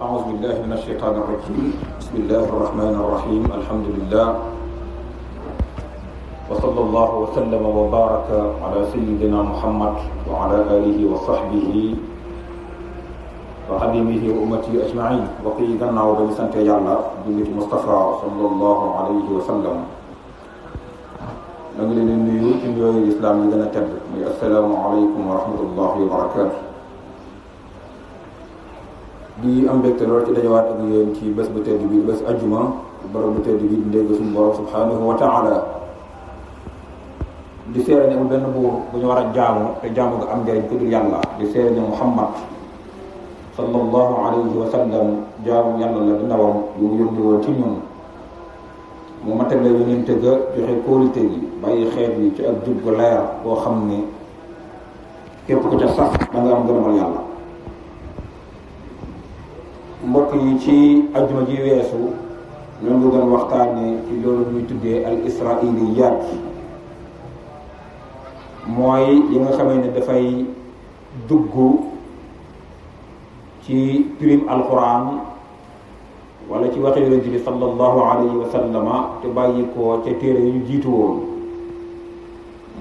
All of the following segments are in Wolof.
أعوذ بالله من الشيطان الرجيم بسم الله الرحمن الرحيم الحمد لله وصلى الله وسلم وبارك على سيدنا محمد وعلى آله وصحبه وخديمه وأمته أجمعين وقي جنة وبسنت يالا جلة مصطفى صلى الله عليه وسلم نقول للنيو تنيو الإسلام يدنا تب السلام عليكم ورحمة الله وبركاته di am mbégte lool ci dajawaat ak yéen ci bés bu tedd bi bés ajjuma borom bu tedd bi ndégg suñu borom subhanahu wa taala di seere ne amul benn buur bu ñu war a jaamu te jaamu nga am njëriñ ku dul yàlla di seere ne Muhammad sallallahu alayhi wa sallam jaamu yàlla la di ndawam yu mu yónni woon ci ñun mu matale yonente ga joxe kóolite gi bàyyi xeet yi ci ak jub gu leer boo xam ne képp ku ca sax da nga am gërëmal yàlla. mbokk yi ci ajjuma ji weesu ñoo ngi doon waxtaane ci loolu ñuy tuddee al israiliyaat mooy yi nga xamee ne dafay dugg ci pirim alquran wala ci waxe yonent bi sallallahu alayhi wa sallama te bàyyi ko ca téere yu ñu jiitu woon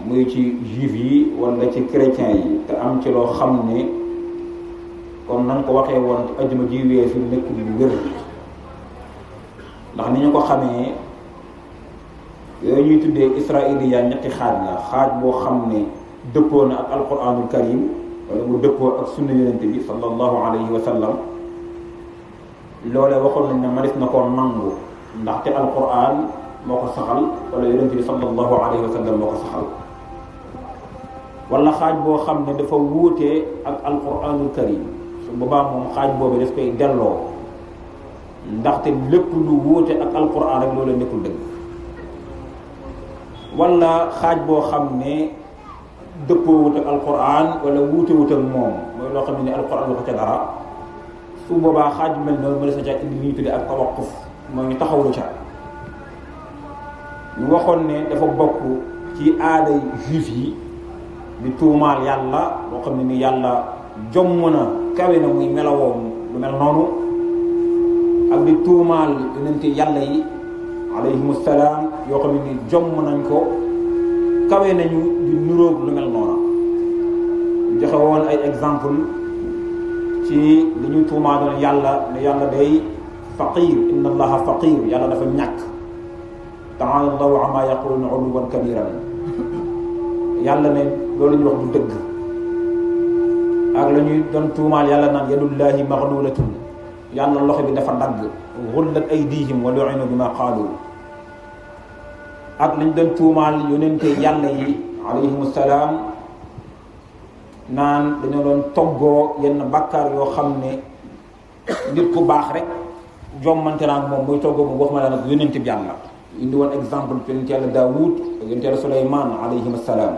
muy ci juif yi wala ci chrétien yi te am ci loo xam ne kon nan ko waxee woon ci ajjuma ji weesu nekkul lu wér ndax ni ñu ko xamee yooyu ñuy tuddee israiliya ñetti xaaj la xaaj boo xam ne dëppoo na ak alquranul karim wala mu dëppoo ak sunna yonente bi sallallahu alayhi wa sallam loolee waxoon nañ ne manis na koo nangu ndaxte alquran moo ko saxal wala yonente bi sallallahu alayhi wa sallam moo ko saxal wala xaaj boo xam ne dafa wuutee ak alquranul karim boobaa moom xaaj boobu daf koy delloo ndaxte lépp lu wuute ak alquran rek loolu nekkul dëgg wala xaaj boo xam ne dëppoo wut ak alquran wala wuute wut ak moom mooy loo xam ne alquran waxu ca dara su boobaa xaaj mel noonu ma des na ca indi li ñuy tuddee ak tawaquf moo ñu taxawlu ca ñu waxoon ne dafa bokk ci aaday juif yi di tuumaal yàlla loo xam ne ni yàlla jomm na kawe na muy melawoo lu mel noonu ak di tuumaal yonente yàlla yi alayhimu salaam yoo xam ne ni jomm nañ ko kawe nañu di nuróog lu mel noonu joxe woon ay exemple ci li ñuy tuumaaloon yàlla ne yàlla day faqir inna allaha faqir yàlla dafa ñàkk taala allahu amma yaquluna uluwan kabiran yàlla ne loolu ñu wax du dëgg ak la ñuy doon tuumaal yàlla naan yadullahi maglulatun yàlla loxo bi dafa dagg xullat aydihim wa lu'inu bima qaalu ak lañ doon tuumaal yonente yàlla yi alayhimu salaam naan dañoo doon toggoo yenn bàkkaar yoo xam ne nit ku baax rek jommante naa moom muy toggoo moom waxuma la nag yonente bi yàlla indi woon exemple yonente yàlla Daawud ak yonente yàlla Suleymaan alayhimu salaam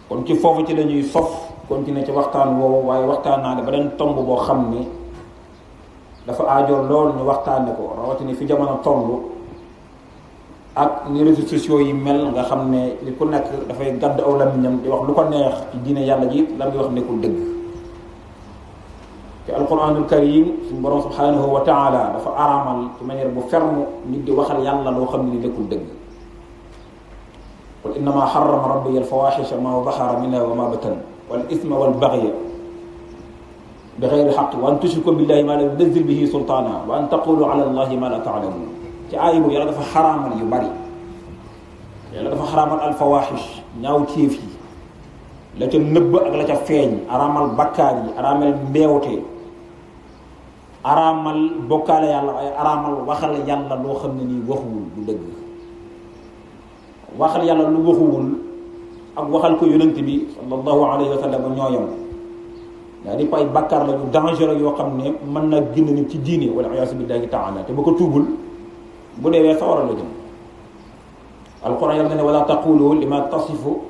kon ci foofu ci la ñuy sof continuer ci waxtaan woowu waaye waxtaan naa ne ba den tomb boo xam ni dafa aajoor loolu ñu waxtaane ko rawatina fi jamono toll ak ni réseaux sociaux yi mel nga xam ne li ku nekk dafay gàdd aw lamiñam di wax lu ko neex ci diine yàlla ji la muy wax nekkul dëgg te alquranul karim suñu borom subhanahu wa taala dafa araamal ci manière bu ferme nit di waxal yàlla loo xam ne ni nekkul dëgg qul innama harrama rabbi alfawahisha ma zahara minha wa ma batan wal isma wal bagya bi ghayri haqq wa an tushriku billahi ma lam yunzil bihi sultana wa an taqulu ala allahi ma la ta'lamun ci aaya boobu yàlla dafa xaraamal yu bari yàlla dafa xaraamal al fawahish ñaaw ciif yi la ca nëbb ak la ca feeñ araamal bakkaar yi araamal mbeewte araamal bokkaale yàlla waaye araamal waxal yàlla loo xam ne nii waxuwul du dëgg waxal yàlla lu waxuwul ak waxal ko yonent bi sallallahu alayhi wa sallam ñooyam daa di pay bàkkaar la ñu dangereux yoo xam ne mën na génn nit ci diine wala iyaasu billahi taala te bu ko tuubul bu deewee sawara la jëm alquran yàlla ne wala taqulu lima tasifu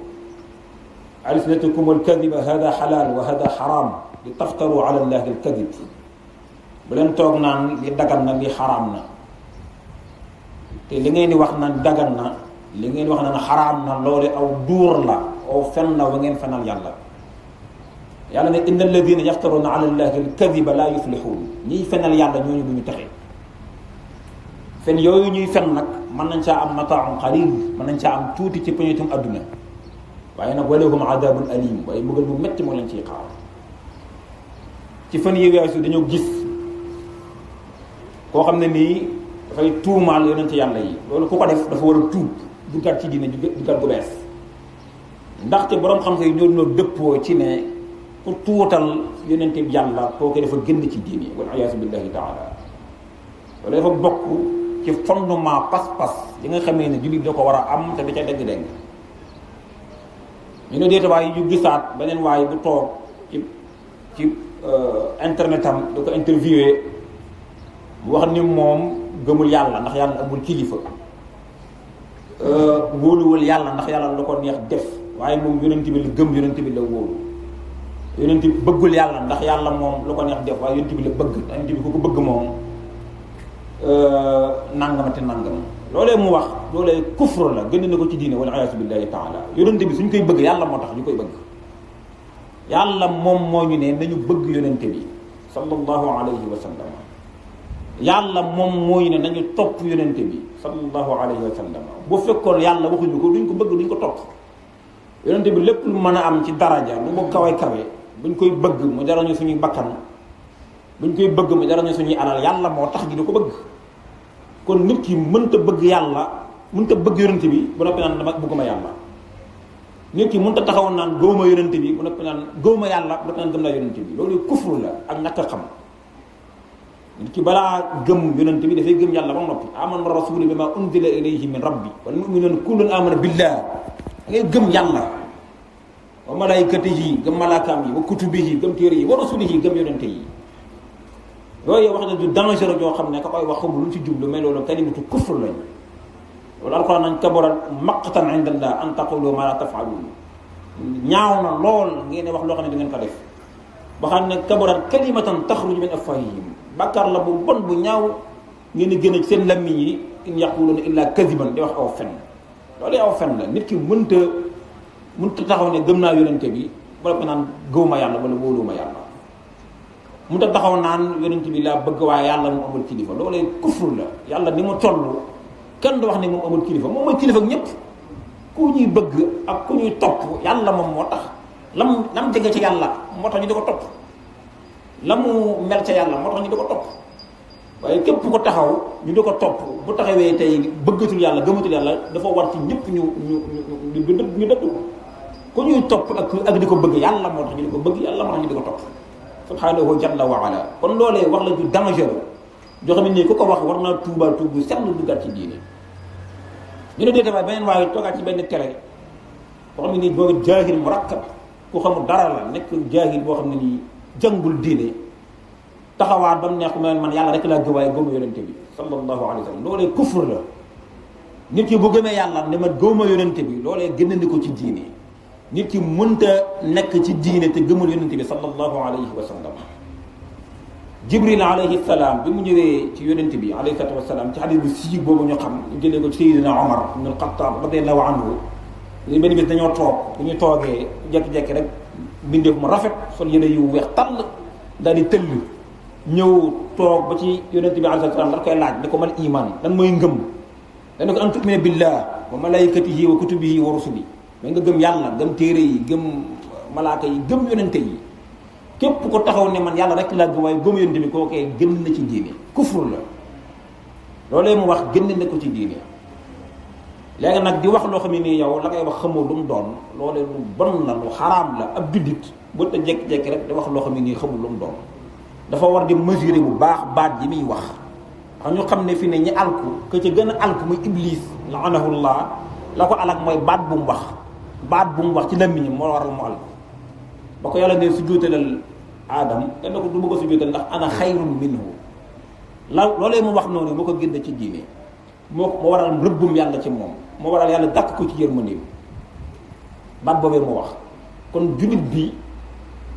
alsinatukum alkadiba hada xalaal wa hada xaraam li taftaru ala allahi alkadib bu leen toog naan li dagan na li xaraam na te li ngeen di wax naan dagan na li ngeen wax naan xaraam na loole aw duur la aw fen la wa ngeen fenal yàlla yàlla ne inna alladina yaftaruna ala allahi alkadiba la yuflixuun ñiy fenal yàlla ñooñu du ñu texe. fen yooyu ñuy fen nag mën nañ caa am mataaun qalil, mën nañ caa am tuuti ci poñetum adduna, waaye nag walahum adabun alim, waaye mbugal bu metti moo leen ciy xaar. ci fan yi weesu dañoo gis koo xam ne nii dafay tuumaal yonent yàlla yi. loolu ku ko def dafa war a tuub duggaat ci diine duggaat gu bees, ndaxte boroom xam-xam yi ñoo dëppoo ci ne ku tuutal yonent bi yàlla kooku dafa génn ci diine wal iyaasu billahi taala. loolu dafa bokk ci fondement pas-pas yi nga xamee ne jullit da ko war a am te da ca dégg-dégg. ñu ne déeta waay yu gisaat beneen waay bu toog ci internet am da ko interviewé mu wax ni moom gëmul yàlla ndax yàlla amul kilifa, wóoluwul yàlla ndax yàlla la ko neex def, waaye moom yonent bi la gëm, yonent bi la wóolu. yonent bi bëggul yàlla ndax yàlla moom la ko neex def, waaye yonent bi la bëgg, yonent bi ku ko bëgg moom nangamate nangam. loolee mu wax loolee kufr la, gën na ko ci diine wal iyaasu billahi taala. yonent bi suñ koy bëgg yàlla moo tax ñu koy bëgg. yàlla moom moo ñu ne nañu bëgg yonent bi sallallahu alayhi wa sallam. yàlla moom moo ñu ne nañu topp yonent bi sallallahu alayhi wa sallam. bu fekkoon yàlla waxuñu ko duñ ko bëgg, duñ ko topp. yonent bi lépp lu mën a am ci daraja lu mu kawe kawe buñ koy bëgg mu jarañu suñuy bakkan, buñ koy bëgg mu jarañu suñuy alal, yàlla moo tax ñu di ko bëgg. kon nit ki mënta bëgg yàlla, mënta bëgg yonent bi bu noppi naan dama bëgguma yàlla. nit ki mënta taxawoon naan gëwuma yonent bi bu noppi naan gëwuma yàlla bu noppi naan gëm naa yonent bi. loolu kufru la ak ñàkk a xam. nit ki balaa gëm yonent bi dafay gëm yàlla ba noppi. amana rasulu bima unzila ilayhi min rabbi wal mu'minuna kullun amana billah. da ngay gëm yàlla wa malaikatihi, gëm malaakaam yi, wa kutubihi, gëm téere yi, wa rasulihi, gëm yonente yi. yooyu wax na du dangereux joo xam ne ka koy wax xamul lu mu ci jublu, mais loolu kalimatu kufr lañ. loolu alquran nañ kabura maqtan inda allah an taqulu ma la tafalun. ñaaw na lool ngeen wax loo xam ne di ngeen ko def. ba xam ne kabura kalimatan taxruju min afwahihim, bàkkaar la bu bon bu ñaaw ngeen di génne seen lammiñ yi. in yaquluna illa kadiban, di wax aw fen. loolu aw fen la. nit ki mënta taxaw ne gëm naa yonente bi ba noppi naan gëwuma yàlla wala wóoluwuma yàlla. mënta taxaw naan yonente bi laa bëgg waaye yàlla moom amul kilifa. loolee kufur la. yàlla ni mu toll kenn du wax ne moom amul kilifa, moom mooy kilifa ak ñëpp. ku ñuy bëgg ak ku ñuy topp yàlla moom moo tax. lam jege ci yàlla moo tax ñu di ko topp. la mu mel ca yàlla moo tax ñu di ko topp. waaye képp ko taxaw ñu di ko topp bu taxawee tey bëggatul yàlla gëmatul yàlla dafa war ci ñëpp ñu dëdd ko. ku ñuy topp ak di ko bëgg yàlla moo tax ñu di ko bëgg, yàlla moo tax ñu di ko topp subhanahu jalla wa ala. kon loolee wax la ju dangereux joo xam ne nii ku ko wax war naa tuubal tuub bu sell duggaat ci diine. ñu ne déeta waay beneen waaye toogaat ci benn télé boo xam ne nii boobu jaahil murakkab, ku xamul dara la, nekk jaahil boo xam ne nii jàngul diine, taxawaat ba mu neex man yàlla rek laa gëm waaye gëmu yonente bi sallallahu alayhi wa sallam. loolee kufur la. nit ki bu gëmee yàlla ne ma gëwuma yonente bi, loolee génn ni ko ci diine. nit ki mënta nekk ci diine te gëmul yonente bi sallallahu alayhi wa sallam. jibril alayhi salaam bi mu ñëwee ci yonente bi alayhi salaatu wa salaam ci xadis bu sii boobu ñu xam ñu jëlee ko Seydina Omar ibn al-Khattab radiyallahu anhu. ñu benn bis dañoo toog, bu ñu toogee jekki-jekki rek bindee ko mu rafet sol yére yu weex tàll daal di tëll ñëw toog ba ci yonente bi alayhi salaam dañ koy laaj ne ko mal iman lan mooy ngëm. dañ ko an tu'mina billah wa malaikatihi wa kutubihi wa rusuli, mais nga gëm yàlla, gëm téere yi, gëm malaaka yi, gëm yonente yi. képp ko taxaw ne man yàlla rek laa gëm waaye gëm yonente bi kookee génn na ci diine, kufur la. loolee mu wax génn na ko ci diine. léegi nag di wax loo xam ne nii yow la ngay wax xamoo lu mu doon, loolee lu bon la, lu xaraam la. ab juddit boo ta jekki-jekki rek di wax loo xam ne nii xamul lu mu doon. dafa war di mesurer bu baax baat yi muy wax. xam ñu xam ne fi ne ñi alku que ca gën a alku muy iblis laanahullah, la ko alak mooy baat bu mu wax. baat bu mu wax ci làmmiñam moo waral mu alku. ba ko yàlla ne su jóotalal aadam kenn ko du bëgg a su jóotal ndax ana xayrun minhu. loolee mu wax noonu moo ko génn ci diine, moo waral rëbbum yàlla ci moom, moo waral yàlla dàkk ko ci yërmandeem. baat boobee mu wax. kon jullit bi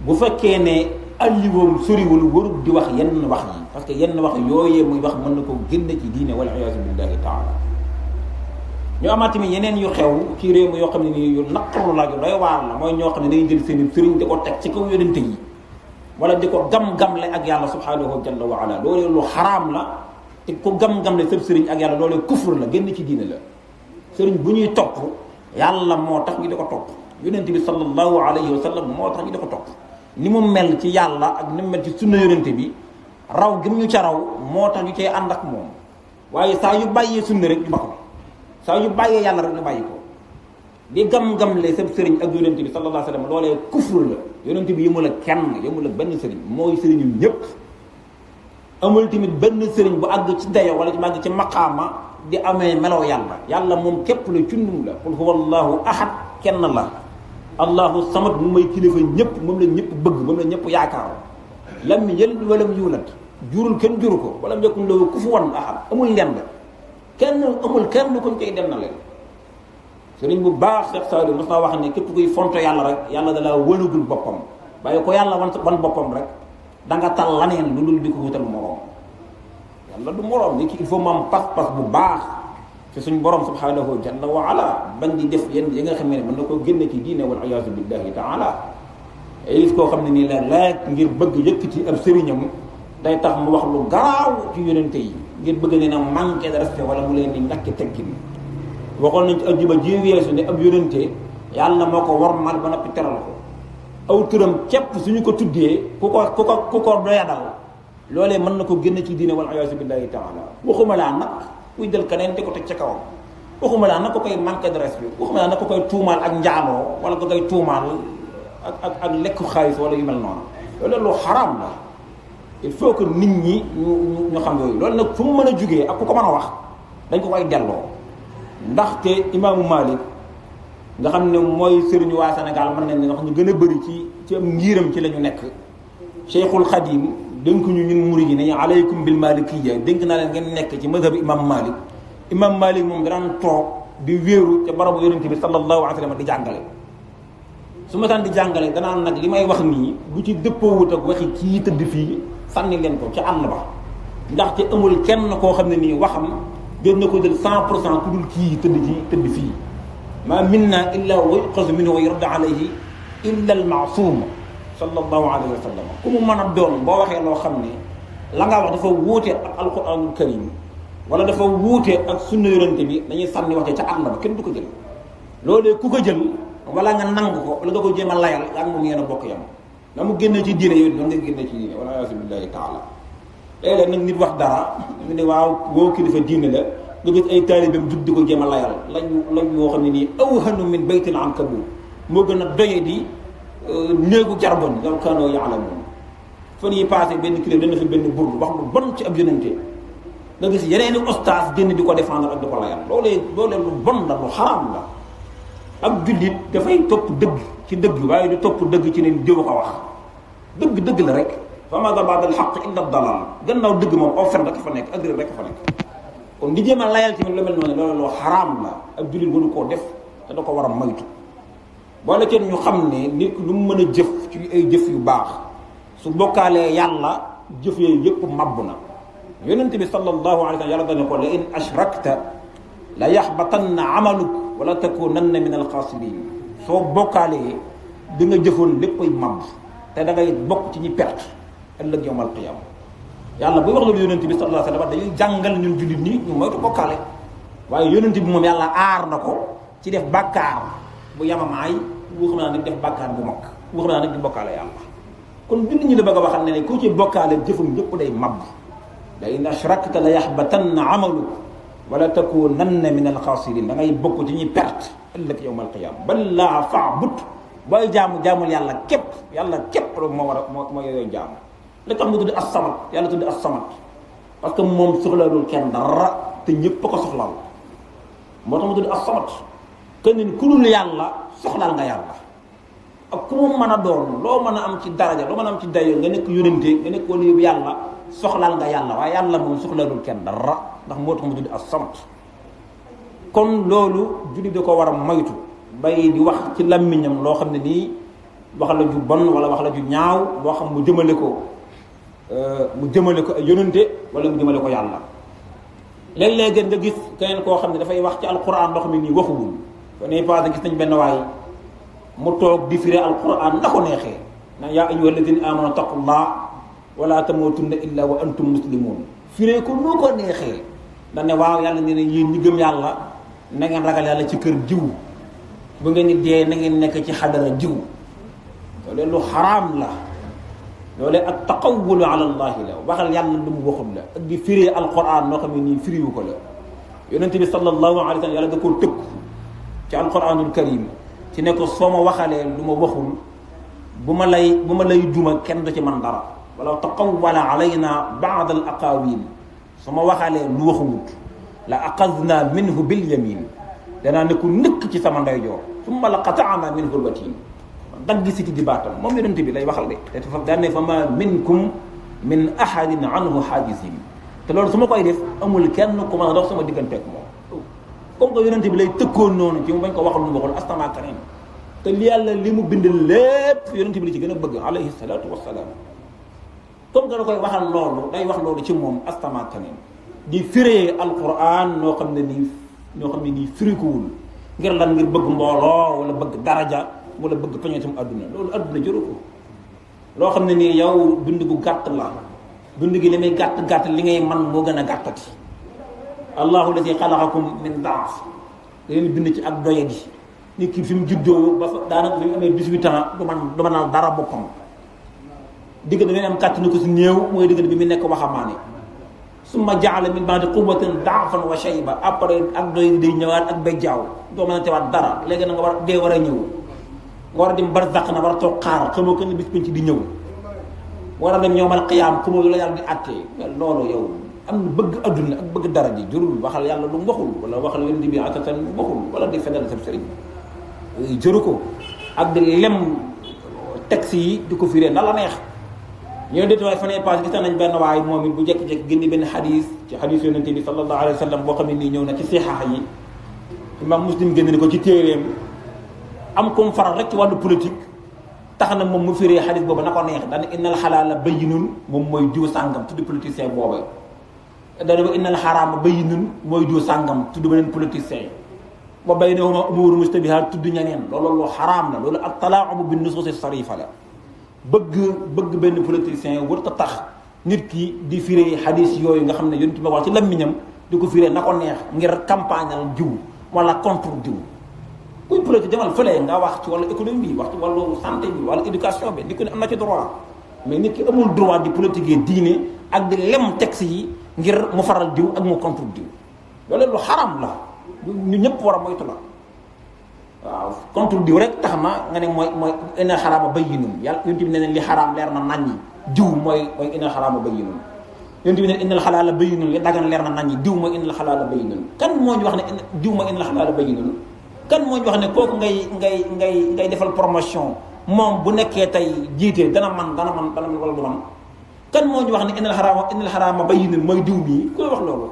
bu fekkee ne alliwoom soriwul warul di wax yenn wax yi, parce que yenn wax yooyee muy wax mën na ko génn ci diine wal iyaazu billahi taala. ñu amaat tamit yeneen yu xew ci réew mi yoo xam ne nii yu naqarlu la yu doy waar la mooy ñoo xam ne dañuy jël seen sëriñ di ko teg ci kaw yonente yi wala di ko gam-gamle ak yàlla subhanahu jalla wa ala loolee lu xaraam la te ko gam-gamle sëb sëriñ ak yàlla loolee kufur la génn ci diine la sëriñ bu ñuy topp yàlla moo tax ñu di ko topp yonente bi sallallahu alayhi wa sallam moo tax ñu di ko topp ni mu mel ci yàlla ak ni mu mel ci sunna yonente bi raw gi mu ñu ca raw moo tax ñu cay ànd ak moom waaye saa yu bàyyee sunna rek ñu ba ko saa yu bàyyee yàlla rek ñu bàyyi ko di gam-gamle sëb sëriñ ak yonente bi sallallahu alayhi wa sallam loolee kufur la yonente bi yëmul ak kenn yëmul ak benn sëriñ mooy sëriñu ñëpp amul tamit benn sëriñ bu àgg ci dayo wala ci màgg ci maqaama di amee melow yàlla yàlla moom képp la cundum la qul huwa allahu ahad kenn la allahu samad mu may kilifa ñëpp moom la ñëpp bëgg moom la ñëpp yaakaar lam yalid walam yuulad jurul kenn juru ko walam yakun lahu kufuwan ahad amul ndend kenn amul kenn koñ koy dem na leen sëriñ bu baax Cheikh Sadio mos naa wax ne képp kuy fonto yàlla rek yàlla da laa wënagul boppam bàyyi ko yàlla wan boppam rek da nga tal laneen lu dul di ko wutal moroom yàlla du moroom ni ki il faut mu am pas-pas bu baax ci suñ borom subhanahu jalla wa ala bañ di def yenn yi nga xam ne mën na koo génne ci diine wal iyaazu billahi taala gis koo xam ne nii la laaj ngir bëgg yëkkati ab sëriñam day tax mu wax lu garaaw ci yonente yi ngir bëgg ne na manqué de respect wala mu leen di ñàkk teggin waxoon nañ ci ajjuba ji weesu ne ab yonente yàlla moo ko wormal ba noppi teral ko aw turam képp suñu ko tuddee ku ko doyadal loolee mën na ko génn ci diine wal iyaazu billahi taala waxuma laa nag kuy jël keneen di ko teg ca kawam waxuma laa nag ko koy manqué de respect waxuma laa nag ko koy tuumaal ak njaaloo wala ko koy tuumaal ak lekku xaalis wala yu mel noonu loolu lu xaraam la il faut que nit ñi ñu xam yooyu loolu nag fu mu mën a jugee ak ku ko mën a wax dañ ko koy delloo ndaxte imaamu Malik nga xam ne mooy sëriñu waa Sénégal mën nañ ne nga xam ñu gën a bëri ci am ngiiram ci la ñu nekk Cheikhul Khadim dénk ñu ñun murid yi ne alaykum bil malikiyya dénk naa leen ngeen nekk ci madhab imam Malik moom daan toog di wéeru ca barabu yonente bi sallallahu alayhi wa sallam di jàngale su ma daan di jàngale danaan nag li may wax nii bu ci dëppoowut ak waxi kii tëdd fii sànni leen ko ca àll ba ndaxte amul kenn koo xam ne nii waxam gën na ko jël 100% ku dul kii tëdd fii ma minna illa wa yuqazu minhu wa yurda alayhi illa al maasum sallallahu alayhi wa sallam ku mu mën a doon boo waxee loo xam ne la nga wax dafa wuute ak alquranul karim wala dafa wuute ak sunna yonente bi dañuy sànni waxee ca àll ba kenn du ko jël loolee ku ko jël wala nga nangu ko wala nga ko jéem a layal yaa ngi moom yéen a bokk yam na mu génne ci diine yooyu noonu nga génne ci diine wala yaasu billahi taala léeg-léeg nag nit wax dara mu ne waaw woo kilifa diine la nga gis ay taalibeem jug di ko jéem a layal lañ woo xam ne nii awhanu min baytil ankabut moo gën a doye di néegu jarbon law kaanoo yaalamuun fan yi passé benn kilif dana fi benn burdu wax lu bon ci ab yonente nga gis yeneen i ostaas génn di ko défendre ak di ko layal loolee lu bon la lu xaraam la ab jullit dafay topp dëgg ci dëgg waaye du topp dëgg ci ne diw ko wax dëgg la rek fa maada ba'da al-haqq illa ad-dalal gannaaw dëgg moom aw fen rek fa nekk ak réer rek fa nekk kon di jéem a layal tamit lu mel noonu loolu loo xaraam la ab jullit waru koo def te da ko war a moytu boole kenn ñu xam ne nit lu mu mën a jëf ci ay jëf yu baax su bokkaalee yàlla jëf yooyu yëpp mabbu na yonente bi sallallahu alayhi wa sallam yàlla dana ko la in ashrakta la yaxbatanna amaluk wala takunanna min alxaasirin soo bokkaalee di nga jëfoon léppay màbb te da ngay bokk ci ñi perte ëllëg yawmal qiyaama yàlla buy wax loolu yonent bi sallallahu alayhi wa sallam dañuy jàngal ñun jullit ñi ñu moytu bokkaale waaye yonent bi moom yàlla aar na ko ci def bàkkaar bu yamamaay wax naa nag def bàkkaar bu mag wax naa nag di bokkaale yàlla kon jullit ñi la bëgg a waxal ne ku ci bokkaale jëfam yëpp day màbb la in ashrakta la yaxbatanna amaluk wala takunanna min alxaasirin da ngay bokk ci ñuy perte ëllëg yawmal qiyaama bal laa fa'bud booy jaamul yàlla képp moo war a moo yooyu jaamu li tax mu tudd as-samad yàlla tudd as-samad parce que moom soxlaalul kenn dara te ñëpp a ko soxlaal moo tax mu tudd as-samad kenn ku dul yàlla soxlaal nga yàlla ak ku mu mën a doon loo mën a am ci daraja loo mën a am ci dayo nga nekk yónente nga nekk waliyu yàlla soxlaal nga yàlla waaye yàlla moom soxlaalul kenn dara ndax moo tax mu tudd as-samad kon loolu jullit da ko war a moytu bay di wax ci làmmiñam loo xam ne nii wax la ju bon wala wax la ju ñaaw loo xam mu jëmale ko ay yonente wala mu jëmale ko yàlla léeg-léeg nga gis keneen koo xam ne dafay wax ci alquran loo xam ne nii waxuwul ko ne passé gis nañ benn waay mu toog di firi alquran na ko neexee naan yaa ayyuha alladina amanu taqullah wala tamutunna illa wa antum muslimun firee ko noo ko neexee dañ ne waaw yàlla ne ne yéen ñi gëm yàlla na ngeen ragal yàlla ci kër jiw bu ngeen ni dee na ngeen nekk ci xadara jiw loolu lu xaraam la loolu ak taqawulu ala allahi la waxal yàlla lu mu waxul la ak di firee alquran noo xam ne nii firiwu ko la yonente bi sallallahu alayhi wa sallam yàlla da koo tëkk ci alquranul karim ci ne ko soo ma waxalee lu ma waxul bu ma lay duma kenn du ci man dara wala taqawala alayna baad al aqawil su ma waxalee lu waxuwut la aqadna minhu bil yamin danaa ne ku nëkk ci sama ndeyjoor summa la qataana minhu al watin dagg si ci di baatam moom yonente bi lay waxal de te fa daan ne fa ma minkum min ahadin anhu haajisin te loolu su ma koy def amul kenn ku ma dox sama digganteeg moom comme que yonente bi lay tëkkoon noonu ci mu bañ ko waxal lu mu waxul astama karim te li yàlla li mu bind lépp yonente bi la ci gën a bëgg alayhi salaatu wassalaam comme que da koy waxal loolu day wax loolu ci moom astama karim di firee alquran noo xam ne nii firikuwul ngir lan ngir bëgg mbooloo wala bëgg daraja wala bëgg pañetum adduna loolu adduna jëru ko loo xam ne nii yow dund gu gàtt la dund gi li muy gàtt li ngay man moo gën a gàttati allahu lati xalaqakum min daaf da leen bind ci ak doye gi nit ki fi mu juddoo ba fa daanaka fi mu amee 18 ans du man dara boppam diggante bi am kàttanu ko si néew mooy diggante bi mu nekk waxamaane summa jaala min baadi quwwatin daafan wa shayba après ak doye day ñëwaat ak bejjaaw doo mën a teewaat dara léegi na nga war dee war a ñëw nga war a dem barzaq na war a toog xaar xamoo ko ne bis penc di ñëw war a dem ñoomal qiyaam xamoo la yàlla di attee loolu yow am na bëgg adduna ak bëgg dara ji jërul waxal yàlla lu mu waxul wala waxal yonent bi atatan lu mu waxul wala di fenal sa sëriñ jëru ko ak di lem texte yi di ko firee na la neex ñoo déet waaye fanee passé gis nañ benn waay moom it bu jekki-jekki génne benn xadis ci xadis yonent bi sallallahu alayhi wa sallam boo xam ne nii ñëw na ci sixaax yi imam muslim génne ko ci téeréem am comme faral rek ci wàllu politique tax na moom mu firee xadis boobu na ko neex dana innal xalaala bayyinun moom mooy diw sàngam tudd politicien boobu dana ba innal xaraama bayyinun mooy diw sàngam tudd beneen politicien wa baynahuma umuuru mustabihaat tudd ñeneen loolu xaraam la loolu ak talaaxubu bi nusuusi sarifa la bëgg benn politicien warut a tax nit ki di firee xadis yooyu nga xam ne yonent bi wax ci lammiñam di ko firee na ko neex ngir campagnal jiw wala contre jiw kuy politique demal fële nga wax ci wàllu économie bi wax ci wàllu santé bi wàllu éducation bi nit ki ne am na ci droit mais nit ki amul droit di politiquer diine ak di lem texte yi ngir mu faral diw ak mu contre diw loolu lu xaram la ñu ñëpp war a moytu la waaw contre diw rek tax na nga ne mooy ina xaraama bayyinun yàlla yonent bi ne li xaraam leer na naññi diw mooy ina xaraama bayyinun yonent bi ne innal xalaala bayyinun li dagan leer na naññi diw mooy innal xalaala bayyinun kan moo ñu wax ne diw mooy innal xalaala bayyinun kan moo ñu wax ne kooku ngay defal promotion moom bu nekkee tey jiite dana man wala du man kan moo ñu wax ne innal xaraama bayyinun mooy diw mii ku la wax loolu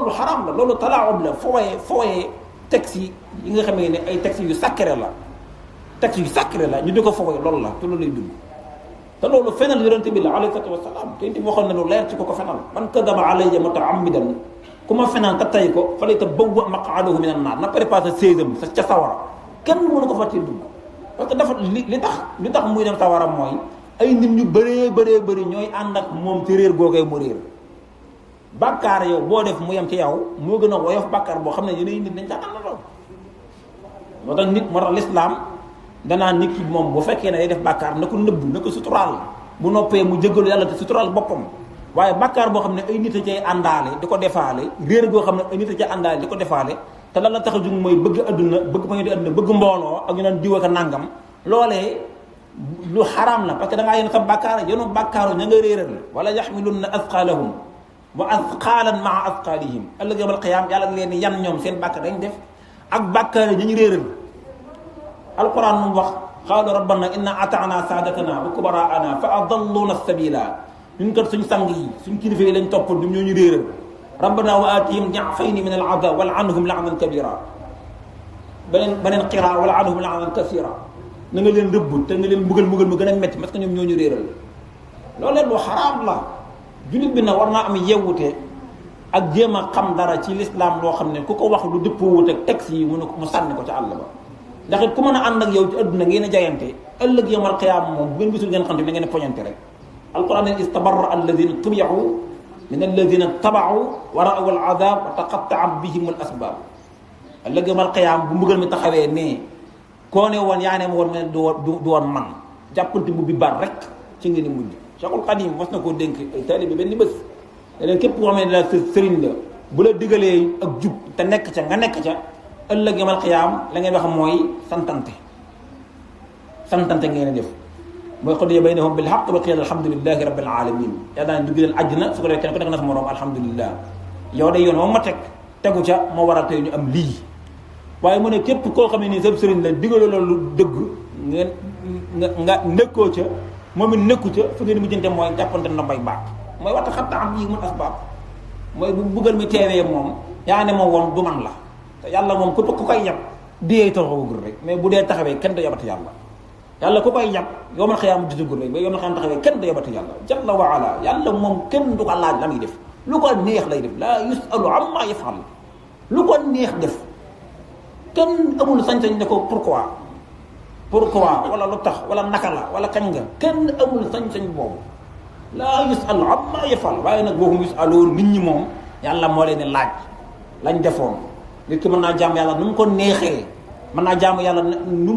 lu xaraam la loolu talaawub la fooyee texte yi nga xamee ne ay texte yu sacré la ñu di ko fooyee loolu la te loolu lay dund te loolu fenal yonente bi la alayhi salaatu wasalaam te it waxoon na lu leer ci ko fenal man kadaba alayya mutaammidan ku ma fenal te tay ko fa lay tabawwa maq'adahu minan naar na préparé séesam ca sawara kenn mënu ko fa ci dugg parce que dafa li tax muy dem sawara mooy ay nit ñu bëree ñooy ànd ak moom ci réer googee mu réer bàkkaar yow boo def mu yem ci yow moo gën a woyof bàkkaar boo xam ne yeneen nit dañ ca àndandoo moo tax lislaam danaa nit ki moom bu fekkee ne day def bàkkaar na ko nëbb na ko suturaal bu noppee mu jéggalu yàlla te suturaal boppam waaye bàkkaar boo xam ne ay nit a cay àndaale di ko defaale réer goo xam ne ay nit a cay àndaale di ko defaale te lan la tax a jug mooy bëgg adduna bëgg ma ngi di adduna bëgg mbooloo ak ñu naan diw ak nangam loolee lu xaraam la parce que da ngaa yéen sa bàkkaar yenu bàkkaaru ña nga réeral wala yaxmilunna asqaalahum wa asqaalan maa asqaalihim ëllëg yawmal qiyaam yàlla leen ni yan ñoom seen bàkkaar dañ def ak bàkkaar yi ñu réeral alquran moom wax qaalu rabbana inna ataana saadatana wa kubaraana fa adalluna sabila ñun kat suñ sang yi suñ kilifa yi lañ topp ñoom ñoo ñu réeral rabbana wa aatihim di'fayni min al-'adab wal anhum la'nan kabira beneen qiraa wala anhum la'nan kasira na nga leen rëbb te nga leen mbugal mu gën a métti parce que ñoom ñoo ñu réeral loolu leen lu xaraam la jullit bi nag war naa am yewwute ak jéem a xam dara ci lislaam loo xam ne ku ko wax lu dëppoowut ak texte yi mu sànni ko ca àll ba. ndax it ku mën a ànd ak yow ci adduna ngeen a jayante ëllëg yawmal qiyaama moom bu ngeen gisul ngeen xam te da ngeen a poñante rek. alquran ne istabarra alladina tubiu min alladina tabaau wa raaw al adab wa taqattaat bihim al asbab. ëllëg yawmal qiyaama bu mbugal mi taxawee ne koo ne woon yaa ne ma woon ne du woon man jàppante bu bi baat rek ci ngeen di mujj. Cheikhul Khadim mos na koo dénk ay taalibe bi benn bés ne leen képp koo xam ne la sëriñ la bu la digalee ak jub te nekk ca nga nekk ca ëllëg yamal xiyaam la ngeen wax mooy santante ngeen def mooy qodiya baynahum bil haqq wa qiila alhamdulillahi rabbil alamin yaa daan dugg leen àjjana su ko defee kenn ku nekk na sa moroom alhamdulillah yow day yoon moom ma tegu ca moo waral tey ñu am lii. waaye mu ne képp koo xam ne nii sab sëriñ la digaloo loolu dëgg nga nekkoo ca moom it nekku ca fu ngeen mujjante mooy jàppante na bay baax mooy waxta xatta am bii mun asbaab mooy bu buggal mi teewee moom yaa ne moom woon du man la te yàlla moom ku koy yab dee taxawagul rek mais bu dee taxawee kenn du yabati yàlla ku koy yab yow man xëyaam jotagul rek mais yow man xëyaam taxawee kenn du yabati yàlla jalla wa ala yàlla moom kenn du ko laaj la muy def lu ko neex lay def laa yusalu amma yafal lu ko neex def kenn amul sañ-sañ ne ko pourquoi wala lu tax wala naka la wala kañ nga kenn amul sañ-sañ boobu laa yusalu amma yafal waaye nag boobu yusalu nit ñi moom yàlla moo leen di laaj lañ defoon. nit ki mën naa jaamu yàlla nu mu ko neexee mën naa jaamu yàlla nu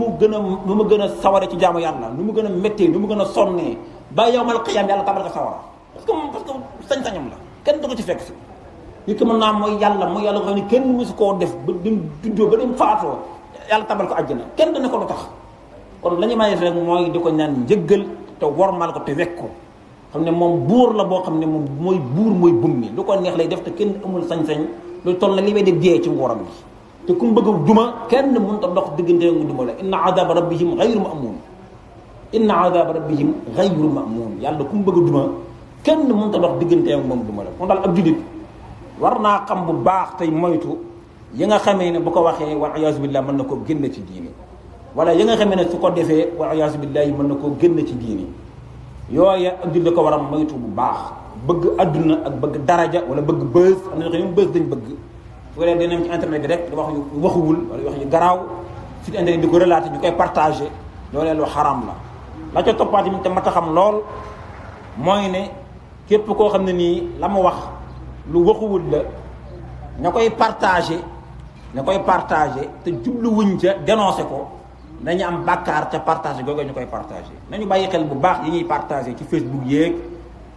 mu gën a saware ci jaamu yàlla nu mu gën a méttee nu mu gën a sonnee ba yawmal qiyaam yàlla tabal ko sawara parce que sañ-sañam la kenn du ko ci fekk si. nit ki mën naa mooy yàlla ko xam ne kenn mësu koo def ba dim juddoo ba dim faatoo yàlla tabal ko àjjana kenn du ne ko lu tax. kon la ñu may def rek mooy di ko ñaan njëggal te wormal ko te wekk ko xam ne moom buur la boo xam ne moom mooy buur mooy bummi lu ko neex lay def te kenn amul sañ-sañ lu toll na li may def dee ci nguuram gi te ku mu bëgg duma kenn mënut a dox diggante mu duma la inna adaba rabbihim ghayru ma'mun inna adaba rabbihim ghayru ma'mun yàlla ku mu bëgg duma kenn mënut a dox diggante moom duma la kon daal ab julit war naa xam bu baax tey moytu yi nga xamee ne bu ko waxee wal iyaazu billah mën na koo génn ci diini wala yi nga xamee ne su ko defee wal iyaazu billahi mën na koo génn ci diini yooya ab julit da ko war a moytu bu baax bëgg adduna ak bëgg daraja wala bëgg bës am na ñoo xam ne bës dañ bëgg su ko defee dinañ ci internet bi rek di wax yu waxuwul wala wax yu garaaw site internet di ko relaté ñu koy partagé loolee lu xaram la ca toppaat yi te mat a xam lool mooy ne képp koo xam ne nii la mu wax lu waxuwul la ña koy partagé te jubluwuñ ca dénoncé ko dañu am bàkkaar ca partagé googu ñu koy partagé nañu bàyyi xel bu baax yi ñuy partagé ci Facebook yeeg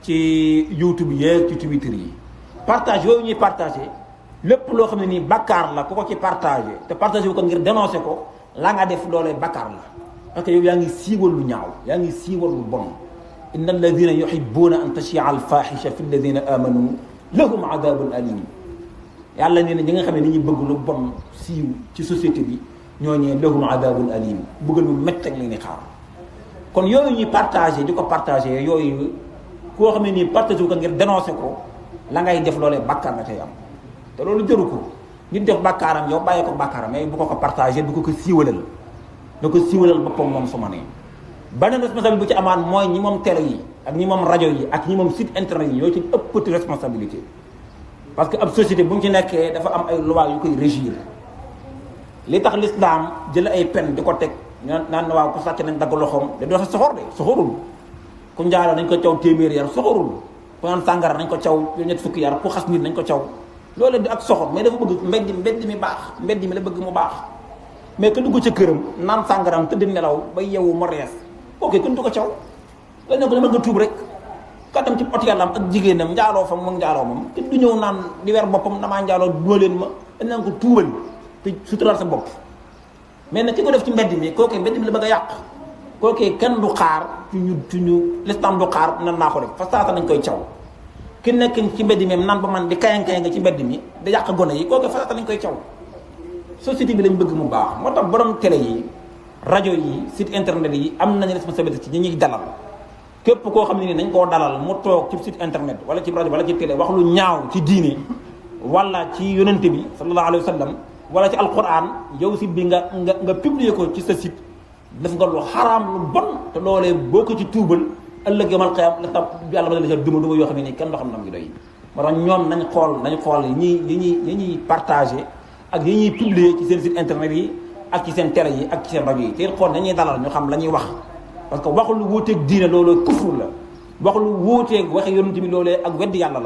ci YouTube yeeg ci Twitter yi partage yooyu ñuy partagé lépp loo xam ne nii bàkkaar la ku ko ci partagé te partagé wu ko ngir dénoncé ko la nga def loolee bàkkaar la parce que yow yaa ngi siiwal lu ñaaw yaa ngi siiwal lu bon inna alladina yuhibbuna an tashia alfahisha fi alladina amanu lahum adabun alim yàlla nee na ñi nga xam ne ni ñuy bëgg lu bon siiw ci société bi ñooñee lahum adabun alim bëggal bu métti ak leen di xaar kon yooyu ñuy partagé di ko partagé yooyu koo xam ne nii partagé wu ko ngir dénoncé ko la ngay def loolee bàkkaar nga tey am te loolu jëru ko nit def bàkkaaram yow bàyyi ko bàkkaaram mais bu ko partagé du ko siiwalal da ko siiwalal boppam moom su ma nee beneen responsabilité bu ci amaan mooy ñi moom télé yi ak ñi moom rajo yi ak ñi moom site internet yi ñoo ci ëppati responsabilité parce que ab société bu ñu ci nekkee dafa am ay loi yu koy régir li tax l'islam jël ay peine di ko teg naan na waaw ku sàcc nañ dagg loxoom da dafa soxor de soxorul ku njaaloo nañ ko caw téeméeri yar soxorul ku naan sàngara nañ ko caw ñett fukki yar ku xas nit nañ ko caw loolu di ak soxor mais dafa bëgg mbedd mi baax mbedd mi la bëgg mu baax mais que dugg ca këram naan sàngaraam tëdd nelaw ba yeewu mu rees ok kon du ko caw dañ ne ko dama nga tuub rek ka dem ci ot yàllaam ak jigéenam njaaloo fa moom njaaloo moom kenn du ñëw naan di weer boppam damaa njaaloo duma leen ma dañ naan ko tuubal te suturaal sa bopp mais nag ki ko def ci mbedd mi kookee mbedd mi la bëgg a yàq kookee kenn du xaar ci ñu lislam du xaar nan naa ko def fa saasa nañ koy caw ki nekk ci mbedd mi naan ba man di kayan-kayan nga ci mbedd mi da yàq gone yi kookee fa saasa nañ koy caw société bi lañ bëgg mu baax moo tax borom télé yi rajo yi site internet yi am nañu responsabilité ci ñi ñuy dalal képp koo xam ne ni nañ koo dalal mu toog ci site internet wala ci rajo wala ci télé wax lu ñaaw ci diine wala ci yonente bi sallallahu alayhi wa sallam wala ci alquran yow site bi nga publier ko ci sa site def nga lu xaraam lu bon te loolee boo ko ci tuubal ëllëg yomal xiyam la tam yàlla ma la duma yoo xam ne nii kenn doo xam nam ngi doy moo tax ñoom nañ xool yi ñuy partagé ak yi ñuy publier ci seen site internet yi ak ci seen télé yi ak ci seen rajo yi te xool nañuy dalal ñu xam la ñuy wax parce que waxul lu wuuteeg diine loolu kufru la waxul lu wuuteeg waxe yonent bi loolee ak weddi yàlla la